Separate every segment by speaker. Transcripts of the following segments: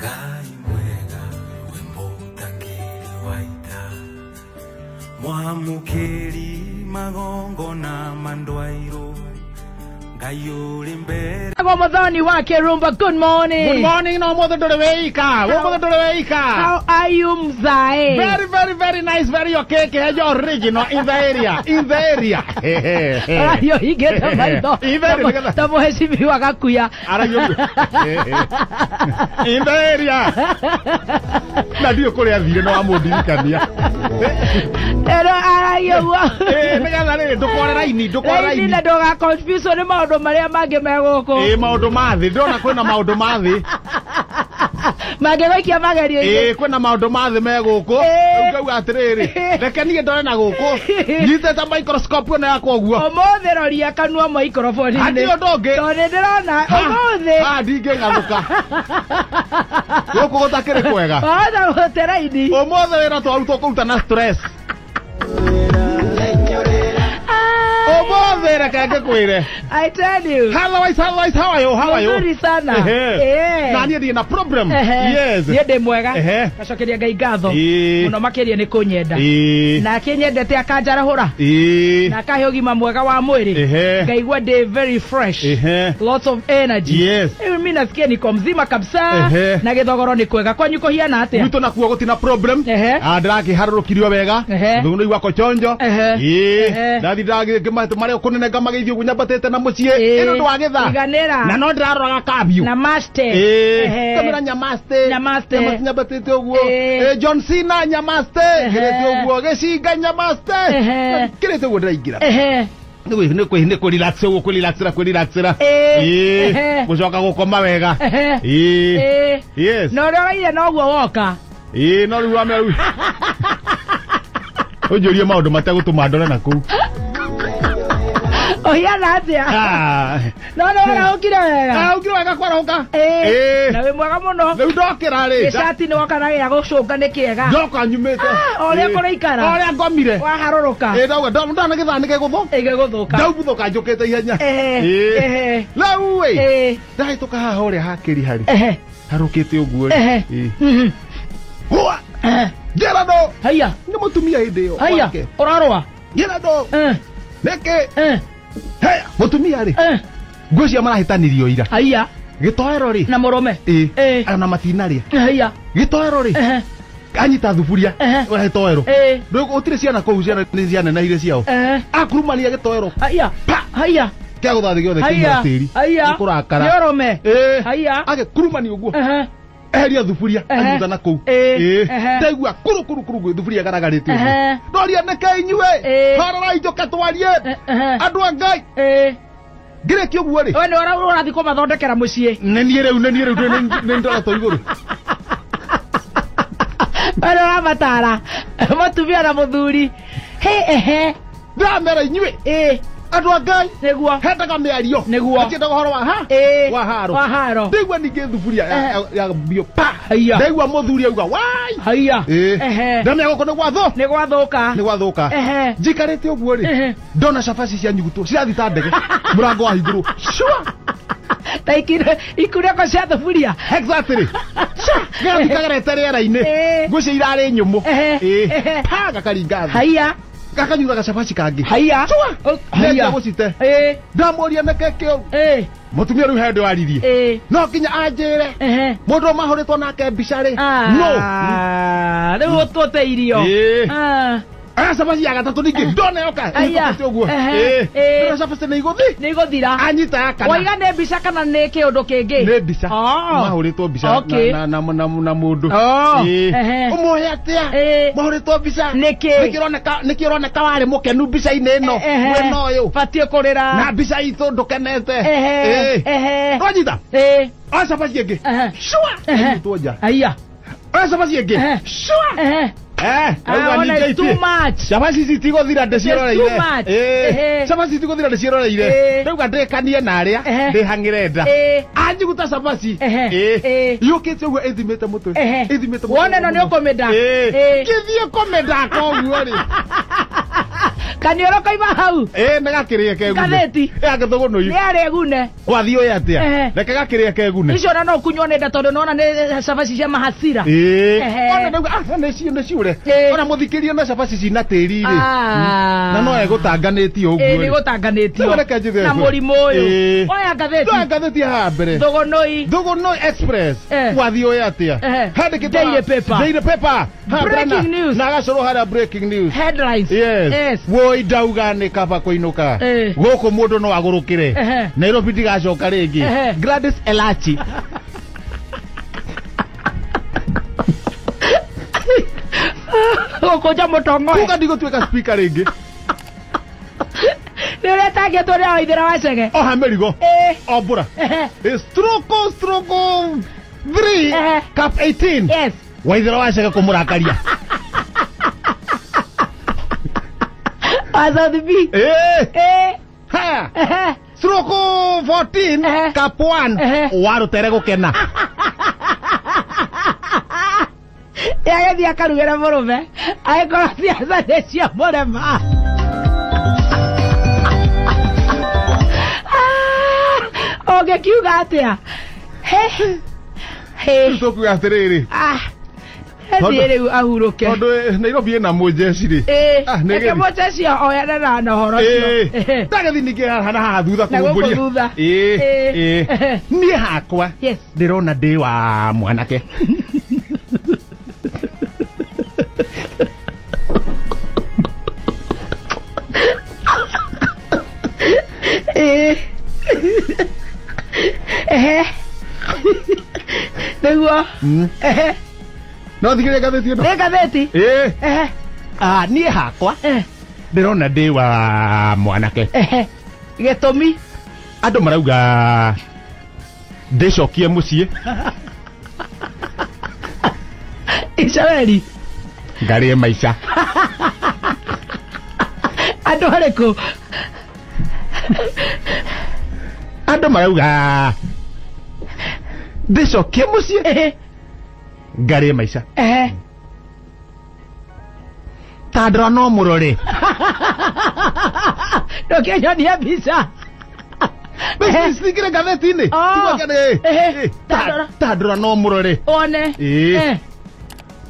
Speaker 1: Ngai mwega wĩ mũtangĩri wa ita, mwamũkĩri magongona ma ndwairũ, Ngai ũrĩ mbere.
Speaker 2: Muthoni wake Rumba, good morning.
Speaker 3: Good morning, no mothe ndũrĩ wĩika. Ũmũthĩ ndũrĩ wĩika.
Speaker 2: How are you, mzae?
Speaker 3: Very, very, very nice, very okay. Kĩhenjo original in the area, in the area.
Speaker 2: Arario hingĩte maitho.
Speaker 3: In the area, nĩgetha-
Speaker 2: Ta mũhecimiwa gakuya.
Speaker 3: Arario in the area. Na ndiũ kũrĩa athire no amũndirikania.
Speaker 2: Ero aragia ũguo.
Speaker 3: Ĩ, nĩgetha rĩrĩ ndũkore raini, ndũkore
Speaker 2: Raini
Speaker 3: raini.
Speaker 2: na ndũga confuse nĩ maũndũ marĩa mangĩ me gũkũ.
Speaker 3: Ĩ, maũndũ ma thĩ, ndĩrona kwĩna maũndũ ma thĩ.
Speaker 2: Mangĩgũikia magerio-inĩ.
Speaker 3: Ĩ, kwĩna maũndũ ma thĩ me gũkũ.
Speaker 2: Ĩ.
Speaker 3: Rĩu ngauga atĩrĩrĩ, reke niĩ ndore na gũkũ. Nyitĩte microscope ĩno yakwa ũguo.
Speaker 2: Ũmũthĩ roria kanua microphone-inĩ.
Speaker 3: Hatirĩ ũndũ ũngĩ.
Speaker 2: Tondũ nĩ ndĩrona ũmũthĩ.
Speaker 3: Ha, ndingĩng'athũka. Gũkũ gũtakĩrĩ kwega.
Speaker 2: Wahota gũte raini.
Speaker 3: Ũmũthĩ wĩra twarutwo kũruta na stress. Ũmũthĩ reke ngĩkwĩre.
Speaker 2: I tell you.
Speaker 3: Otherwise, otherwise, how are you? How are you?
Speaker 2: Mzuri sana.
Speaker 3: Ehe.
Speaker 2: Eh.
Speaker 3: Na niĩ ndirĩ na problem.
Speaker 2: Ehe.
Speaker 3: Yes.
Speaker 2: Niĩ ndĩ mwega.
Speaker 3: Ehe.
Speaker 2: Ngacokeria Ngai ngatho.
Speaker 3: Ĩĩ.
Speaker 2: Mũno makĩria nĩ kũnyenda.
Speaker 3: Ĩĩ.
Speaker 2: Na akĩnyendete akanjarahũra.
Speaker 3: Ĩĩ.
Speaker 2: Na akahe ũgima mwega wa mwĩrĩ.
Speaker 3: Ehe.
Speaker 2: Ngaigua ndĩ very fresh.
Speaker 3: Ehe.
Speaker 2: Lots of energy.
Speaker 3: Yes.
Speaker 2: Rĩu mi nasikia niko mzima kabisa.
Speaker 3: Ehe.
Speaker 2: Na gĩthogoro nĩ kwega. Kwanyu kũhiana atĩa?
Speaker 3: Gwitũ nakuo gũtina problem.
Speaker 2: Ehe.
Speaker 3: Ah, ndĩrakĩharũrũkirio wega.
Speaker 2: Ehe.
Speaker 3: Thũ nĩ gwako chonjo.
Speaker 2: Ehe.
Speaker 3: Ĩĩ.
Speaker 2: Ehe.
Speaker 3: Ndathi ndagĩ marĩa kũnene ngamagĩithio ũguo nyambatĩte na mũciĩ.
Speaker 2: Ĩĩ.
Speaker 3: Ĩno ndwagĩtha.
Speaker 2: Iganĩra.
Speaker 3: Na no ndĩraroraga kabiũ.
Speaker 2: Namaste.
Speaker 3: Ĩĩ.
Speaker 2: Ehe.
Speaker 3: Kamera nyamaste.
Speaker 2: Nyamaste.
Speaker 3: Nyamaste nyambatĩte ũguo.
Speaker 2: Ĩĩ.
Speaker 3: Ĩĩ, John Cena nyamaste.
Speaker 2: Ehe.
Speaker 3: Ngĩrĩte ũguo. Gĩcinga nyamaste.
Speaker 2: Ehe.
Speaker 3: Ngĩrĩte ũguo ndĩraingĩra.
Speaker 2: Ehe.
Speaker 3: Nĩ kwĩ nĩ kwĩ relax ũguo kwĩ relaxera kwĩ relaxera.
Speaker 2: Ĩĩ.
Speaker 3: Ĩĩ.
Speaker 2: Ehe.
Speaker 3: Gũcoka gũkoma wega.
Speaker 2: Ehe.
Speaker 3: Ĩĩ.
Speaker 2: Ĩĩ.
Speaker 3: Yes.
Speaker 2: Na ũrĩa ũraire noguo woka.
Speaker 3: Ĩĩ no rĩu wame rĩu. Ũnjũrie maũndũ mategũtũma ndore na kũu.
Speaker 2: Ũhiana atĩa?
Speaker 3: Ah.
Speaker 2: No nĩ warahũkire wega.
Speaker 3: Ah, ũkire wega kwarahũka.
Speaker 2: Ĩĩ.
Speaker 3: Ĩĩ.
Speaker 2: Na wĩ mwega mũno.
Speaker 3: Rĩu ndokĩra rĩ.
Speaker 2: Gĩcati nĩ woka na gĩa gũcũnga nĩ kĩega.
Speaker 3: Ndoka nyumĩte.
Speaker 2: Ah, o ũrĩa
Speaker 3: Ĩĩ.
Speaker 2: kũraikara.
Speaker 3: O ũrĩa ngomire.
Speaker 2: Waharũrũka.
Speaker 3: Ĩĩ ndauga ndona gĩthaa nĩ gĩgũthũ.
Speaker 2: Ĩgĩgũthũka.
Speaker 3: Ndaubuthũka njũkĩte ihenya.
Speaker 2: Ehe.
Speaker 3: Ĩĩ.
Speaker 2: Ehe.
Speaker 3: Rĩu ĩ.
Speaker 2: Ĩĩ.
Speaker 3: Ndahĩtũka haha ũrĩa hakĩri harĩ.
Speaker 2: Ehe.
Speaker 3: Harũkĩte ũguo rĩ.
Speaker 2: Ehe.
Speaker 3: Ĩĩ.
Speaker 2: Mhm.
Speaker 3: Hũa.
Speaker 2: Ehe.
Speaker 3: Njĩra ndũ.
Speaker 2: Haiya.
Speaker 3: Nĩ mũtumia hĩndĩ ĩyo.
Speaker 2: Haiya.
Speaker 3: wake.
Speaker 2: Ũrarũa.
Speaker 3: Njĩra ndũ.
Speaker 2: Eh.
Speaker 3: Nĩkĩ?
Speaker 2: Eh.
Speaker 3: Heya, mũtumia rĩ.
Speaker 2: Eh.
Speaker 3: Ngwĩciria marahĩtanirio ira.
Speaker 2: Haiya.
Speaker 3: Gĩtoero rĩ.
Speaker 2: Na mũrũme.
Speaker 3: Ĩĩ.
Speaker 2: Ĩĩ.
Speaker 3: Ona matinarĩa.
Speaker 2: Haiya.
Speaker 3: Gĩtoero rĩ.
Speaker 2: Ehe.
Speaker 3: Anyita thuburia.
Speaker 2: Ehe.
Speaker 3: Ũrĩa gĩtoero.
Speaker 2: Ĩĩ.
Speaker 3: Gũtirĩ ciana kũu ciana nĩ cianenehire ciao.
Speaker 2: Ehe.
Speaker 3: Akurumania gĩtoero.
Speaker 2: Haiya.
Speaker 3: Pa!
Speaker 2: Haiya.
Speaker 3: Kĩa gũtha thĩ gĩothe kĩiyũra
Speaker 2: Haiya.
Speaker 3: tĩri.
Speaker 2: Haiya.
Speaker 3: Nĩ kũrakara.
Speaker 2: Nĩ ũrũme.
Speaker 3: Ĩĩ.
Speaker 2: Haiya.
Speaker 3: Agĩkurumania ũguo.
Speaker 2: Ehe.
Speaker 3: Eheria thuburia
Speaker 2: Ehe.
Speaker 3: anyita na kũu.
Speaker 2: Ĩĩ.
Speaker 3: Ĩĩ.
Speaker 2: Ehe.
Speaker 3: Ndaigua kuru kuru kuru thuburia ĩgaragarĩte ũguo.
Speaker 2: Ehe.
Speaker 3: Ndoria nĩkĩ inyuĩ.
Speaker 2: Ĩĩ.
Speaker 3: Hororai njũke twarie.
Speaker 2: Ehe.
Speaker 3: Andũ a Ngai.
Speaker 2: Ĩĩ.
Speaker 3: Ngĩrĩkia ũguo rĩ.
Speaker 2: We nĩ ũrathiĩ kũmathondekera mũciĩ.
Speaker 3: Nĩ niĩ rĩu nĩ niĩ rĩu nĩ ndoretwo igũrũ.
Speaker 2: We nĩ ũramatara. Mũtumia na mũthuri. Hĩ ehe.
Speaker 3: Ndĩramera inyuĩ.
Speaker 2: Ĩĩ.
Speaker 3: Andũ a Ngai.
Speaker 2: Nĩguo.
Speaker 3: Hendaga mĩario.
Speaker 2: Nĩguo.
Speaker 3: Atiendaga ũhoro wa ha?
Speaker 2: Ĩĩ.
Speaker 3: Wa haro.
Speaker 2: Wa haro.
Speaker 3: Ndaigua ningĩ thuburia
Speaker 2: Ehe.
Speaker 3: ya mbio pa.
Speaker 2: Haiya.
Speaker 3: Ndaigua mũthuri auga wai.
Speaker 2: Haiya.
Speaker 3: Ĩĩ.
Speaker 2: Ehe.
Speaker 3: Ndamenya gũkũ nĩ gwathũ.
Speaker 2: Nĩ gwathũka.
Speaker 3: Nĩ gwathũka.
Speaker 2: Ehe.
Speaker 3: Njikarĩte ũguo rĩ.
Speaker 2: Ehe.
Speaker 3: Ndona cabaci cia nyugutwo cirathi ta ndege. Mũrango wahingũrwo. Shua.
Speaker 2: Ta ikunĩko cia thuburia.
Speaker 3: Exactly. Gathi kagerete rĩera-inĩ.
Speaker 2: Ĩĩ.
Speaker 3: Ngwĩciria irarĩ nyũmũ.
Speaker 2: Ehe.
Speaker 3: Ĩĩ.
Speaker 2: Ehe.
Speaker 3: Pa gakaringa thĩ.
Speaker 2: Haiya.
Speaker 3: Gakanyuga gacabaci kangĩ.
Speaker 2: Haiya.
Speaker 3: Shua.
Speaker 2: Oh, haiya.
Speaker 3: Ndenja gũcite.
Speaker 2: Ĩĩ.
Speaker 3: Ndamũria nĩkĩ kĩu.
Speaker 2: Ĩĩ.
Speaker 3: Mũtumia rĩu he ndũ aririe.
Speaker 2: Ĩĩ.
Speaker 3: No nginya anjĩre.
Speaker 2: Ehe.
Speaker 3: Mũndũ mahũrĩtwo nake mbica rĩ. No.
Speaker 2: Ah, rĩu ũtũte irio.
Speaker 3: Ĩĩ.
Speaker 2: Ah,
Speaker 3: Aya cabaci ya gatatũ ningĩ ndona yoka.
Speaker 2: Aya.
Speaker 3: Ĩhĩtũkĩte ũguo.
Speaker 2: Ehe.
Speaker 3: Ĩĩ.
Speaker 2: Ĩĩ.
Speaker 3: Ndona cabaci nĩ igũthi.
Speaker 2: nĩ igũthira.
Speaker 3: Anyita ya kana.
Speaker 2: Waiga nĩ mbica kana nĩ kĩũndũ kĩngĩ?
Speaker 3: Nĩ mbica.
Speaker 2: Oh.
Speaker 3: Mahũrĩtwo mbica
Speaker 2: Okay.
Speaker 3: na na na na mũndũ.
Speaker 2: Oh.
Speaker 3: Ĩĩ.
Speaker 2: Ehe.
Speaker 3: Ũmũhe atĩa?
Speaker 2: Ĩĩ.
Speaker 3: Mahũrĩtwo mbica.
Speaker 2: Nĩkĩ?
Speaker 3: Nĩkĩ ũroneka nĩkĩ ũroneka warĩ mũkenu mbica-inĩ ĩno.
Speaker 2: Ehe.
Speaker 3: Mwena ũyũ.
Speaker 2: Batiĩ kũrĩra.
Speaker 3: Na mbica itũ ndũkenete.
Speaker 2: Ehe.
Speaker 3: Ĩĩ.
Speaker 2: Ehe.
Speaker 3: Ndwanyita?
Speaker 2: Ĩĩ.
Speaker 3: Oya cabaci ĩngĩ.
Speaker 2: Ehe.
Speaker 3: Shua.
Speaker 2: Ehe.
Speaker 3: Anyitwo nja.
Speaker 2: Haiya.
Speaker 3: Oya cabaci ĩngĩ.
Speaker 2: Ehe.
Speaker 3: Shua.
Speaker 2: Ehe.
Speaker 3: Eh,
Speaker 2: Ah,
Speaker 3: rauga
Speaker 2: ona
Speaker 3: ningĩ
Speaker 2: it's too
Speaker 3: itie.
Speaker 2: much.
Speaker 3: Cabaci ici itigũthira ndĩciĩroreire.
Speaker 2: It's too much.
Speaker 3: Ĩĩ.
Speaker 2: Ehe.
Speaker 3: Cabaci itigũthira ndĩciĩroreire.
Speaker 2: Ĩĩ.
Speaker 3: Rauga ndĩkanie na arĩa
Speaker 2: Ehe.
Speaker 3: ndĩhang'ĩre nda.
Speaker 2: Ĩĩ.
Speaker 3: Anjiguta cabaci.
Speaker 2: Ehe.
Speaker 3: Ĩĩ.
Speaker 2: Ĩĩ.
Speaker 3: Yũkĩte ũguo ĩthimĩte mũtwe.
Speaker 2: Kanioro koima hau.
Speaker 3: Ĩ nĩ gakĩrĩe kegune.
Speaker 2: Ngathĩti.
Speaker 3: Ya gĩthũgũnũi.
Speaker 2: Nĩ arĩ gune.
Speaker 3: Wathiĩ ũyũ atĩa?
Speaker 2: Ehe.
Speaker 3: Reke gakĩrĩe kegune.
Speaker 2: Icio ona no kunywo nĩ nda tondũ nĩwona nĩ cabaci cia mahasira.
Speaker 3: Ĩĩ.
Speaker 2: Ehe.
Speaker 3: Ona ndauga ah nĩ ciũ nĩ ciũre.
Speaker 2: Ĩĩ.
Speaker 3: Ona mũthikĩrie na cabaci cina tĩri rĩ.
Speaker 2: Ah.
Speaker 3: Na no egũtanganĩtio ũguo.
Speaker 2: Ĩĩ
Speaker 3: rĩ.
Speaker 2: nĩ gũtanganĩtio.
Speaker 3: Rĩu reke njĩthe
Speaker 2: Na
Speaker 3: ũguo.
Speaker 2: mũrimũ ũyũ.
Speaker 3: Ĩĩ.
Speaker 2: Oya ngathĩti.
Speaker 3: Ndoya ngathĩti haha mbere.
Speaker 2: Thũgũnũi.
Speaker 3: Thũgũnũi Express.
Speaker 2: Eh.
Speaker 3: Wathiĩ ũyũ atĩa?
Speaker 2: Ehe.
Speaker 3: Handĩkĩtwo
Speaker 2: Daily paper.
Speaker 3: Daily paper. Ha,
Speaker 2: Breaking
Speaker 3: Brana.
Speaker 2: news.
Speaker 3: Na gacũrũ harĩa breaking news.
Speaker 2: Headlines.
Speaker 3: Yes.
Speaker 2: Yes.
Speaker 3: Woi ndauga nĩ kaba kũinũka.
Speaker 2: Eh.
Speaker 3: Gũkũ mũndũ no agũrũkĩre.
Speaker 2: Ehe.
Speaker 3: Nairobi ndigacoka rĩngĩ.
Speaker 2: Ehe.
Speaker 3: Gladys Elachi.
Speaker 2: Gũkũnja mũtongoe.
Speaker 3: Kuga ndigũtuĩka speaker rĩngĩ.
Speaker 2: Nĩ ũrĩa tangĩtwo nĩ Waithĩra wa Chege.
Speaker 3: Oha mĩrigo.
Speaker 2: Ĩĩ.
Speaker 3: Ombũra.
Speaker 2: Ehe.
Speaker 3: Stroke stroke 3
Speaker 2: Ehe.
Speaker 3: cap 18.
Speaker 2: Yes.
Speaker 3: Waithĩra wa Chege kũmũrakaria.
Speaker 2: Wa South B.
Speaker 3: Eh.
Speaker 2: Ĩĩ.
Speaker 3: Haya.
Speaker 2: Ehe.
Speaker 3: Stroke 14
Speaker 2: Ehe.
Speaker 3: cap 1
Speaker 2: Ehe.
Speaker 3: warũtere gũkena.
Speaker 2: Yagĩthiĩ akarugĩre mũrũme agĩkorwo ciaca nĩ cia mũrema. Ah, ũngĩkiuga atĩa? He. He.
Speaker 3: Rĩu tũkuga atĩrĩrĩ.
Speaker 2: Ah. Ethiĩ rĩu ahurũke.
Speaker 3: Tondũ Nairobi ĩna mũnjeci rĩ.
Speaker 2: Ĩĩ.
Speaker 3: Ah, nĩ
Speaker 2: Reke
Speaker 3: gĩthi.
Speaker 2: mũcecio oyane na ũhoro ũcio. Ehe.
Speaker 3: Ndagĩthiĩ ningĩ haha na haha thutha
Speaker 2: Na gũkũ
Speaker 3: kũhumbũria.
Speaker 2: thutha.
Speaker 3: Ĩĩ,
Speaker 2: Ĩĩ.
Speaker 3: ĩĩ. Niĩ hakwa
Speaker 2: Yes.
Speaker 3: ndĩrona ndĩ wa mwanake.
Speaker 2: Ĩĩ. Ehe. Nĩguo. Ehe.
Speaker 3: No thikĩrĩria ngathĩti ĩno.
Speaker 2: Nĩ ngathĩti.
Speaker 3: Ĩĩ.
Speaker 2: Ehe.
Speaker 3: Ah, niĩ hakwa
Speaker 2: Ehe.
Speaker 3: ndĩrona ndĩ wa mwanake.
Speaker 2: Ehe. Gĩtũmi.
Speaker 3: Andũ marauga ndĩcokie mũciĩ
Speaker 2: Isabeli.
Speaker 3: ngarĩe maica.
Speaker 2: Andũ arĩkũ?
Speaker 3: Andũ marauga ndĩcokie mũciĩ
Speaker 2: Ehe.
Speaker 3: ngarĩe maica.
Speaker 2: Ehe.
Speaker 3: Ta ndora no mũrore.
Speaker 2: Ndũkĩnyonia mbica.
Speaker 3: Thikĩrĩria ngathĩti-inĩ.
Speaker 2: Oh.
Speaker 3: Tigwo kene-
Speaker 2: Ehe.
Speaker 3: Ĩ,
Speaker 2: Ta ndora.
Speaker 3: Ta ndora no mũrore.
Speaker 2: One.
Speaker 3: Ĩĩ.
Speaker 2: Eh.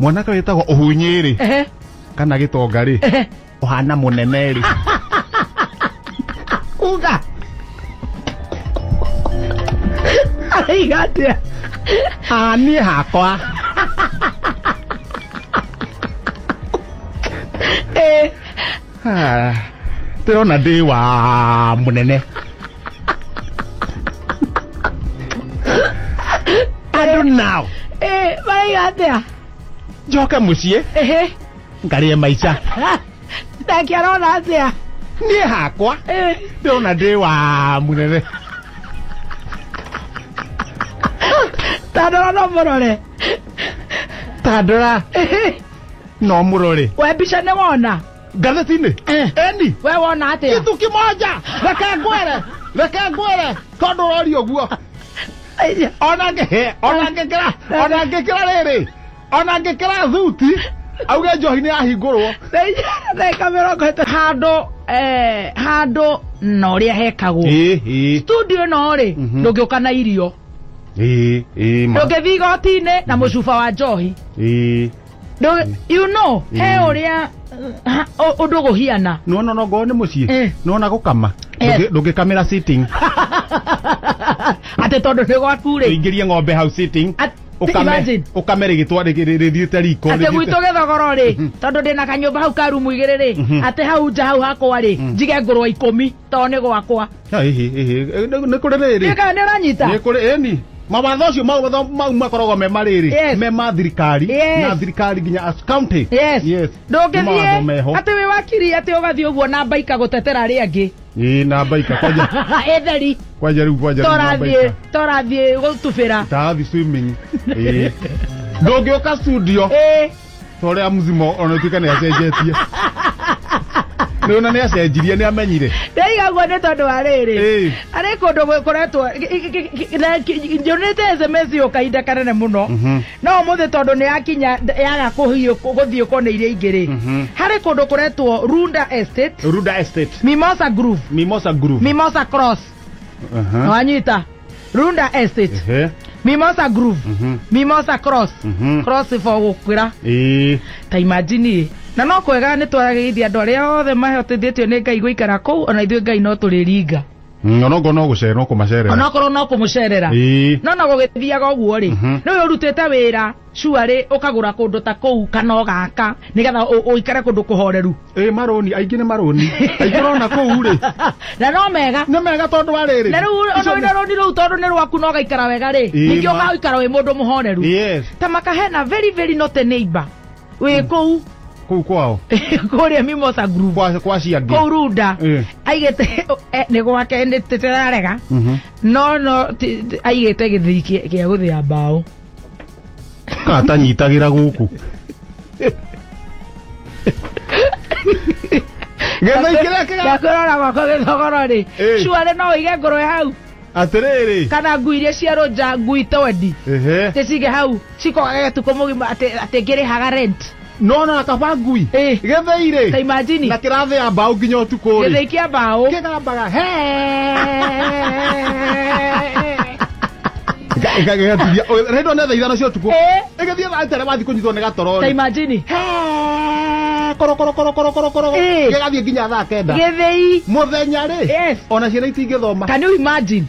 Speaker 3: Mwanake wĩtagwo ũhunyĩ rĩ
Speaker 2: Ehe.
Speaker 3: kana gĩtonga rĩ
Speaker 2: Ehe.
Speaker 3: ũhana mũnene rĩ
Speaker 2: Uga. Araiga atĩa?
Speaker 3: Ah, niĩ hakwa
Speaker 2: Ĩĩ.
Speaker 3: Ah, ndĩrona ndĩ wa mũnene andũ nao
Speaker 2: Ĩĩ, maraiga atĩa?
Speaker 3: njoke mũciĩ
Speaker 2: Ehe.
Speaker 3: ngarĩe maica
Speaker 2: Nake arona atĩa?
Speaker 3: niĩ hakwa
Speaker 2: Ĩĩ.
Speaker 3: ndĩrona ndĩ wa mũnene
Speaker 2: Ta ndora no mũrore.
Speaker 3: ta ndora
Speaker 2: Ehe.
Speaker 3: no mũrore
Speaker 2: We mbica nĩ wona?
Speaker 3: ngathĩti-inĩ
Speaker 2: Eh.
Speaker 3: eni
Speaker 2: We wona atĩa?
Speaker 3: kitu kimoja reke ngwĩre reke ngwĩre tondũ ũroria ũguo
Speaker 2: Aya.
Speaker 3: ona ona ngĩkĩra ona ngĩkĩra rĩrĩ ona ngĩkĩra thuti auge njohi nĩ yahingũrwo
Speaker 2: Ndagĩka 30 handũ handũ na ũrĩa hekagwo studio ĩno rĩ ndũngĩũka na irio ndũngĩthiĩ igoti-inĩ na mũcuba wa njohi you know he ũrĩa ũndũ gũhiana
Speaker 3: nona no ngorwo nĩ mũciĩ
Speaker 2: Eh.
Speaker 3: nona gũkama
Speaker 2: Yes.
Speaker 3: Ndũngĩkamĩra sitting
Speaker 2: atĩ tondũ nĩ gwaku rĩ
Speaker 3: ũingĩrie ng'ombe hau sitting
Speaker 2: Imagine.
Speaker 3: ũkame rĩgĩtwa rĩthiĩte riko
Speaker 2: atĩ gwitũ gĩthogoro rĩ tondũ ndĩna kanyũmba hau ka rumu igĩrĩ rĩ atĩ hau nja hau hakwa rĩ njige ngũrwe 10 tondũ nĩ gwakwa
Speaker 3: nĩ kũrĩ rĩrĩ
Speaker 2: kana nĩ ũranyita
Speaker 3: nĩ kũrĩ ĩni mawatho ũcio mawatho mau makoragwo me marĩrĩ
Speaker 2: Yes.
Speaker 3: me ma thirikari
Speaker 2: Yes.
Speaker 3: na thirikari nginya as county
Speaker 2: Yes.
Speaker 3: yes Nĩ mawatho meho
Speaker 2: ndũngĩthiĩ atĩ wĩ wakiri atĩ ũgathiĩ ũguo na mbaika gũtetera arĩa angĩ
Speaker 3: ĩĩ na mbaika kwanja
Speaker 2: ĩtheri
Speaker 3: kwanja rĩu kwanja rĩu na
Speaker 2: torathiĩ
Speaker 3: mbaika
Speaker 2: torathiĩ gũtubĩra
Speaker 3: tarathiĩ swimming ĩĩ ndũngĩũka studio
Speaker 2: ĩĩ
Speaker 3: ta ũrĩa mzima ona ũtuĩka nĩ acenjetie Nĩ ona nĩ acenjirie, nĩ amenyire.
Speaker 2: Ndaiga guo nĩ tondũ wa rĩrĩ,
Speaker 3: Ĩĩ.
Speaker 2: arĩ kũndũ gũkoretwo njũnĩte SMS yo kahinda kanene mũno, no ũmũthĩ tondũ nĩ yakinya yaga gũthiũkwo nĩ iria ingĩ rĩ, harĩ kũndũ kũretwo Runda Estate.
Speaker 3: Runda Estate.
Speaker 2: Mimosa Groove.
Speaker 3: Mimosa Groove.
Speaker 2: Mimosa Cross. Wanyita Runda Estate, Mimosa Groove, Mimosa Cross, Cross for gũkwĩra. Ta imagine, na no kwega nĩ twaragĩithia andũ arĩa othe mahotithĩtio nĩ Ngai gũikara kũu, ona ithuĩ Ngai no tũrĩringa.
Speaker 3: Onokorwo no gũcera, no kũmacerera.
Speaker 2: Onokorwo no kũmũcerera. No no gũgĩthiaga ũguo rĩ, nĩwe ũrutĩte wĩra cuarĩ ũkagũra kũndũ ta kũu kana ũgaka nĩgetha ũikare kũndũ kũhoreru.
Speaker 3: Ĩ, marũni aingĩ nĩ marũni aingĩ ũrona kũu rĩ.
Speaker 2: Na no mega.
Speaker 3: Nĩ mega tondũ wa rĩrĩ.
Speaker 2: Na rĩu ona wĩna rũni rũu tondũ nĩ rwaku na ũgaikara wega rĩ, ningĩ ũgaikara wĩ mũndũ mũhoreru. Ta makahena very very not a neighbor wĩ kũu.
Speaker 3: Kũu kwao.
Speaker 2: Kũrĩa Mimosa Groove.
Speaker 3: Kwa ciangĩ.
Speaker 2: Kũu Runda. Aigĩte nĩ gwake nĩ tĩtararega, no aigĩte gĩthii kĩa gũthĩa mbaũ.
Speaker 3: Katanyitagĩra gũkũ gĩthii kĩrĩa kĩra.
Speaker 2: Ndakũrora gwakwa gĩthogoro rĩ, cuarĩ no ũige ngũrwe hau.
Speaker 3: Atĩrĩrĩ.
Speaker 2: Kana ngui iria cia rũnja, ngui twendi, tĩcige hau cikogaga tukũ mũgima atĩ ngĩrĩhaga rent.
Speaker 3: No na kaba ngui gĩthii rĩ.
Speaker 2: Ta imagine.
Speaker 3: Na kĩrathĩa mbaũ nginya ũtukũ rĩ.
Speaker 2: Gĩthii kĩa mbaũ.
Speaker 3: Kĩgambaga he. Gĩgatigia rĩndũ nĩ thaa 5 cia ũtukũ. Ĩgĩthiĩ thaa 3 wathiĩ kũnyitwo nĩ gatoro.
Speaker 2: Ta imagine.
Speaker 3: He koro koro koro koro koro koro. Gĩgathiĩ nginya thaa 9.
Speaker 2: Gĩthii.
Speaker 3: Mũthenya rĩ. Ona ciana itingĩthoma.
Speaker 2: Can you imagine?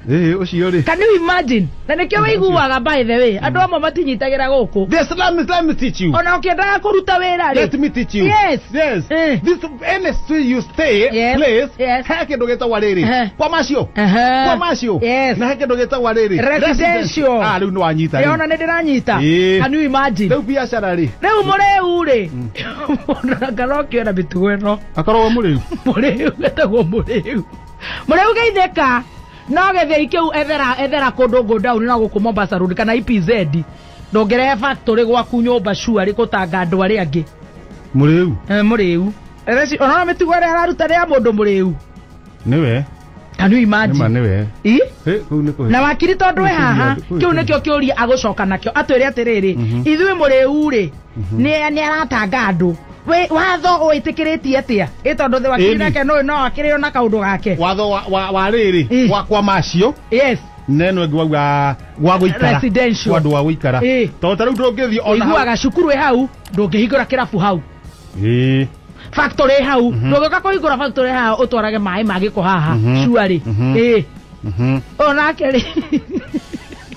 Speaker 3: Ũcio rĩ.
Speaker 2: Can you imagine? Na nĩkĩo wĩiguaga, by the way, andũ amwe matinyitagĩra gũkũ.
Speaker 3: This let me teach you.
Speaker 2: Ona ũkĩendaga kũruta wĩra rĩ.
Speaker 3: Let me teach you.
Speaker 2: Yes.
Speaker 3: Yes. This any street you stay, place, he kĩndũ gĩtagwo rĩrĩ. Kwa macio. Kwa macio. Na he kĩndũ gĩtagwo rĩrĩ.
Speaker 2: Residential.
Speaker 3: Ah, rĩu nĩ wanyita rĩu.
Speaker 2: Ona nĩ ndĩranyita. Can you imagine?
Speaker 3: Rĩu biacara rĩ.
Speaker 2: Rĩu mũrĩu rĩ. Mũndũ kana ũkĩona mĩtugo ĩno.
Speaker 3: Akoragwo mũrĩu.
Speaker 2: Mũrĩu etagwo mũrĩu. Mũrĩu geithĩka. No gĩthĩi kĩu ethera kũndũ go down na gũkũ Mombasa Road kana EPZ. Ndũngĩrehe factory gwaku nyũmba cuarĩ gũtanga andũ arĩa angĩ.
Speaker 3: Mũrĩu.
Speaker 2: Mũrĩu. Ona mĩtugo ĩrĩa araruta nĩ ya mũndũ mũrĩu.
Speaker 3: Nĩwe.
Speaker 2: Can you imagine?
Speaker 3: Nĩma nĩwe.
Speaker 2: Ĩ?
Speaker 3: Kũu nĩ kũhĩ.
Speaker 2: Na wakiri tondũ wĩ haha, kĩu nĩkĩo kĩũria agũcoka nakĩo. Atwĩre atĩrĩrĩ, ithuĩ mũrĩu rĩ, nĩ aratanga andũ. Watho ũĩtĩkĩrĩtie atĩa? Ĩ tondũ thĩ wakiri nake no akĩrĩo na kaũndũ gake.
Speaker 3: Watho wa rĩrĩ, wa kwa macio.
Speaker 2: Yes.
Speaker 3: Neno ĩngĩ wauga gwa gũikara.
Speaker 2: Residential.
Speaker 3: Kwa andũ wa gũikara. Tondũ ta rĩu ndũngĩthiĩ ona hau.
Speaker 2: Ũiguaga cukuru ĩ hau, ndũngĩhingũra kĩrabu hau. Factory hau, ndũngĩũka kũhingũra factory hau ũtwarage maĩ ma gĩko haha, cuarĩ. Onake rĩ,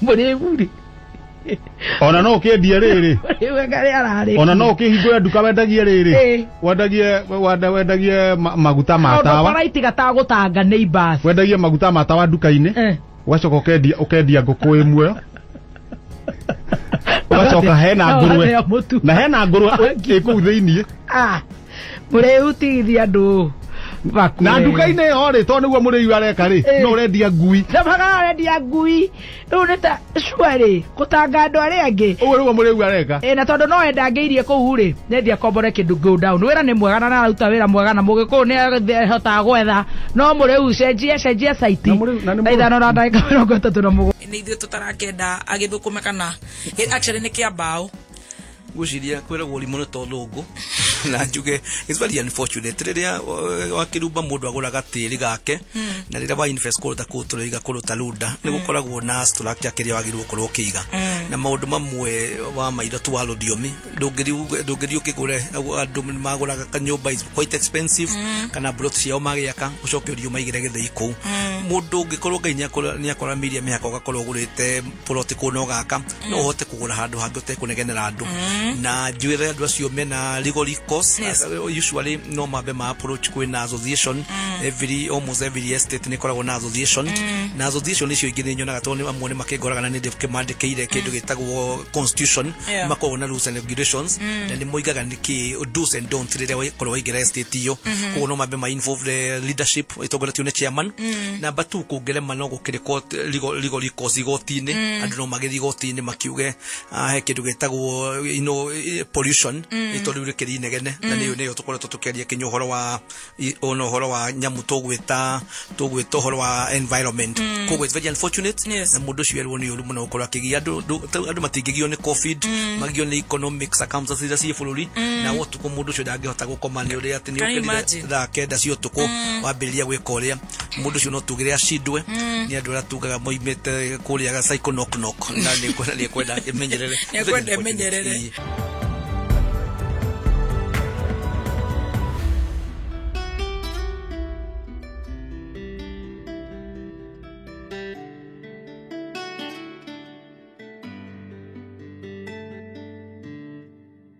Speaker 2: mũrĩu rĩ.
Speaker 3: Ona no ũkĩendie rĩrĩ. Ona no ũkĩhingũre nduka wendagie rĩrĩ. Wendagie maguta ma tawa.
Speaker 2: Kaũndũ karĩa gũtanga neighbors.
Speaker 3: Wendagie maguta ma tawa nduka-inĩ. Ũgacoka ũkendia ngũkũ ĩ muoyo. Ũgacoka hena ngũrwe. Na hena ngũrwe ĩ kũu thĩiniĩ.
Speaker 2: Mũrĩu tigithia andũ.
Speaker 3: Na nduka-inĩ ĩyo rĩ, tondũ nĩguo mũrĩu areka rĩ, no ũrendia ngui.
Speaker 2: Ndabaga arendia ngui. Rĩu nĩ ta cuarĩ gũtanga andũ arĩa angĩ.
Speaker 3: Ũguo nĩguo mũrĩu areka.
Speaker 2: Na tondũ no endangĩirie kũu rĩ, nĩendia kombore kĩndũ go down. Wĩra nĩ mwega na araruta wĩra mwega na mũgĩkũyũ nĩ ahotaga gwetha. No mũrĩu cenjia site. Thaa 5:37.
Speaker 4: Nĩ ithuĩ tũtarakĩenda agĩthũkũme kana actually nĩ kĩa mbaũ.
Speaker 1: Ngwĩciria kwĩragwo ũrimũ nĩ tondũ ngũ na njuge it's very unfortunate rĩrĩa wakĩrumba mũndũ agũraga tĩri gake na rĩrĩa wa invest kũndũ ta kũu tũraiga kũndũ ta Runda nĩ gũkoragwo na structure kĩrĩa wagĩrĩirwo gũkorwo ũkĩiga na maũndũ mamwe wa maitho tu wa rũthiomi ndũngĩthiĩ ũkĩgũre andũ magũraga kanyũmba is quite expensive kana plot ciao magĩaka ũcoke ũthiĩ ũmaigĩre gĩthĩi kũu mũndũ ũngĩkorwo Ngai nĩakũramĩirie mĩhaka ũgakorwo ũgũrĩte plot kũu na ũgaka no ũhote kũgũra handũ hangĩ ũtekũnegenera andũ na njuĩre andũ acio mena legal recourse.
Speaker 4: Yes.
Speaker 1: Usually no mambe ma approach kwĩna association. Every almost every estate nĩ ĩkoragwo na association na association icio ingĩ nĩ nyonaga tondũ amwe nĩ makĩngoraga na nĩ ndĩkĩmandĩkĩire kĩndũ gĩtagwo constitution makoragwo na rules and regulations na nĩ moigaga nĩkĩ do's and don'ts rĩrĩa wakorwo waingĩra estate iyo koguo no mambe ma involve the leadership ĩtongoretio nĩ chairman. Number 2 kũngĩrema no gũkĩrĩ court legal recourse igoti-inĩ andũ no magĩthiĩ igoti-inĩ makiuge he kĩndũ gĩtagwo you know pollution tondũ rĩu rĩkĩrĩ inegene. nene, na nĩyo tũkoretwo tũkĩaria kinya ũhoro wa ona ũhoro wa nyamũ tũgwĩta ũhoro wa environment. Koguo it's very unfortunate. Na mũndũ ũcio erwo nĩ ũru mũno gũkorwo akĩgia andũ. Andũ matingĩgio nĩ COVID, magio nĩ economic circumstances iria ciĩ bũrũri, na ũtukũ mũndũ ũcio ndangĩhota gũkoma nĩ ũrĩa atĩ nĩ
Speaker 4: Can you
Speaker 1: ũkĩrire
Speaker 4: imagine?
Speaker 1: thaa 9 cia ũtukũ wambĩrĩria gwĩka ũrĩa. Mũndũ ũcio no tugĩre acindwe nĩ andũ arĩa tugaga moimĩte kũrĩa psycho knock knock, na nĩ kwenda ĩmenyerere.
Speaker 4: Nĩ ekwenda ĩmenyerere.
Speaker 1: Ĩĩ.